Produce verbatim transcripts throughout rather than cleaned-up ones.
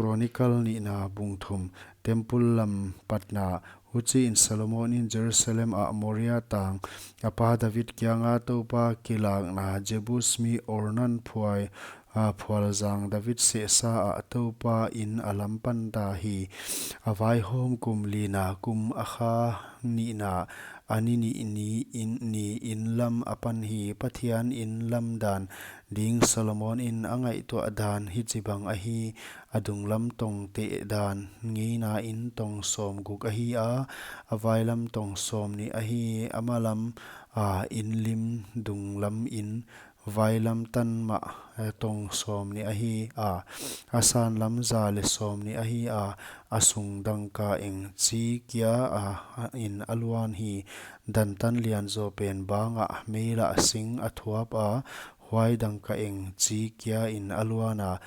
Chronicle nihna bung thum. Temple lam patna. Huchiin Solomon in Jerusalem ah Moria tang, a pa David kianga Toupa kilakna Jebus mi Ornan phuai, a phualzang David sehsa ah Toupa in a lam panta hi. A vaihawm kum lina kum a kha nihna a ni nih ni in, ni in lam a pan hi. Pathian in lam dan ding Solomon in a ngaihtuah dan hichibang ahi. A dunglam tong teh dan ngeina in tong sawm guk ahi a, a vailam tong sawm nih ahi. A malam a in lim dunglam in vailam tan mah, eh, tong sawm nih ahi a, a sanlam za leh sawm nih ahi a, a sung dangka eng chi kia a, a in a luan hi. Dantan lianzaw pen bang ah mei lah sing a thuap a, huai dangka eng chi kia in a luan a,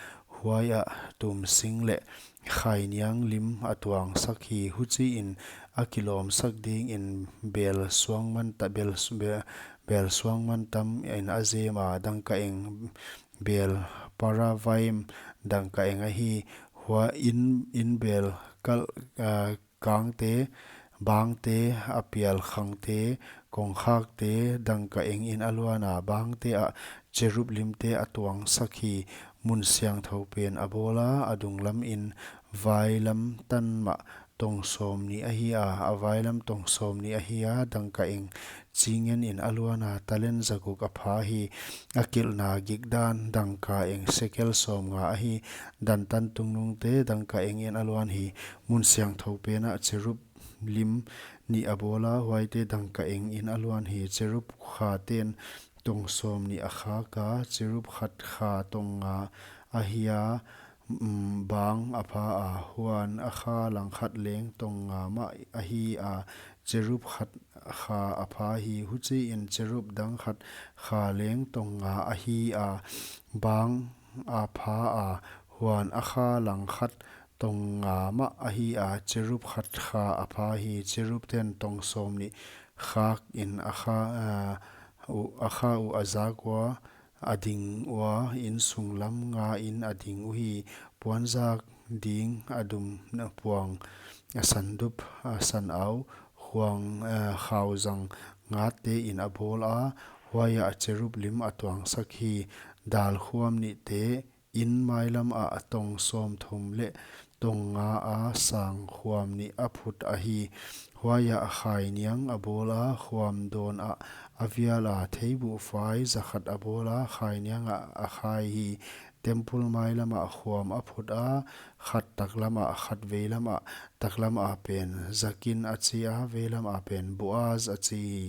huai ah tum sing leh khainiang lim a tuangsak hi. Huchiin a kilawmsak dingin bel suang man ta-, bel s-, be-, bel suang man tam in a zem a, dangka eng bel paravaim dangka eng ahi. Huai in, in bel kal, ah, kangte, bangte, a pial khangte, kongkhakte dangka eng in a luan a, bangte ah cherub limte a tuangsak hi. Mun siangthou pen a bawl a, a dunglam in vailam tan mah tong sawm nih ahi a, a vailam tong sawm nih ahi a, dangka eng chi ngen in a luan a, talent za guk a pha hi. A kilhna gik dan dangka eng sekel sawm nga ahi. Dantan tungnungte dangka eng in a luan hi. Mun siangthou pen ah cherub lim nih a bawl a, huaite dangka eng in a luan hi. Cherub khaten tong sawm nih a khak a, cherub khat kha tong nga ahi a, mm, bang a pha a, huan a kha langkhat leng tong nga mah ahi a, cherub khat kha a pha hi. Huchiin cherub dang khat kha leng tong nga ahi a, bang a pha a, huan a kha langkhat tong nga mah ahi a, cherub khat kha a pha hi. Cherub ten tong sawm nih khak in a kha, ah, uh, a kha uh a zak ua, a ding ua, insung lam nga in a ding uhi. Puanzak ding a dum na puang, a sandup, a sanau, khuang, eh, khauzang ngate in a bawl a, huai ah cherub lim a tuangsak hi. Dal khuam nihte in mailam ah tong sawmthum leh tong nga a sang khuam nih a phut ahi. Huai ah khainiang a bawl a, khuam dawn ah a vial a, theibuhfai za khat a bawl a, khainiang ah a khai hi. Temple mailam ah khuam a phut a, khat taklam ah, khat veilam ah, taklam ah pen Jakin a chi a, veilam ah pen Boaz a chi hi.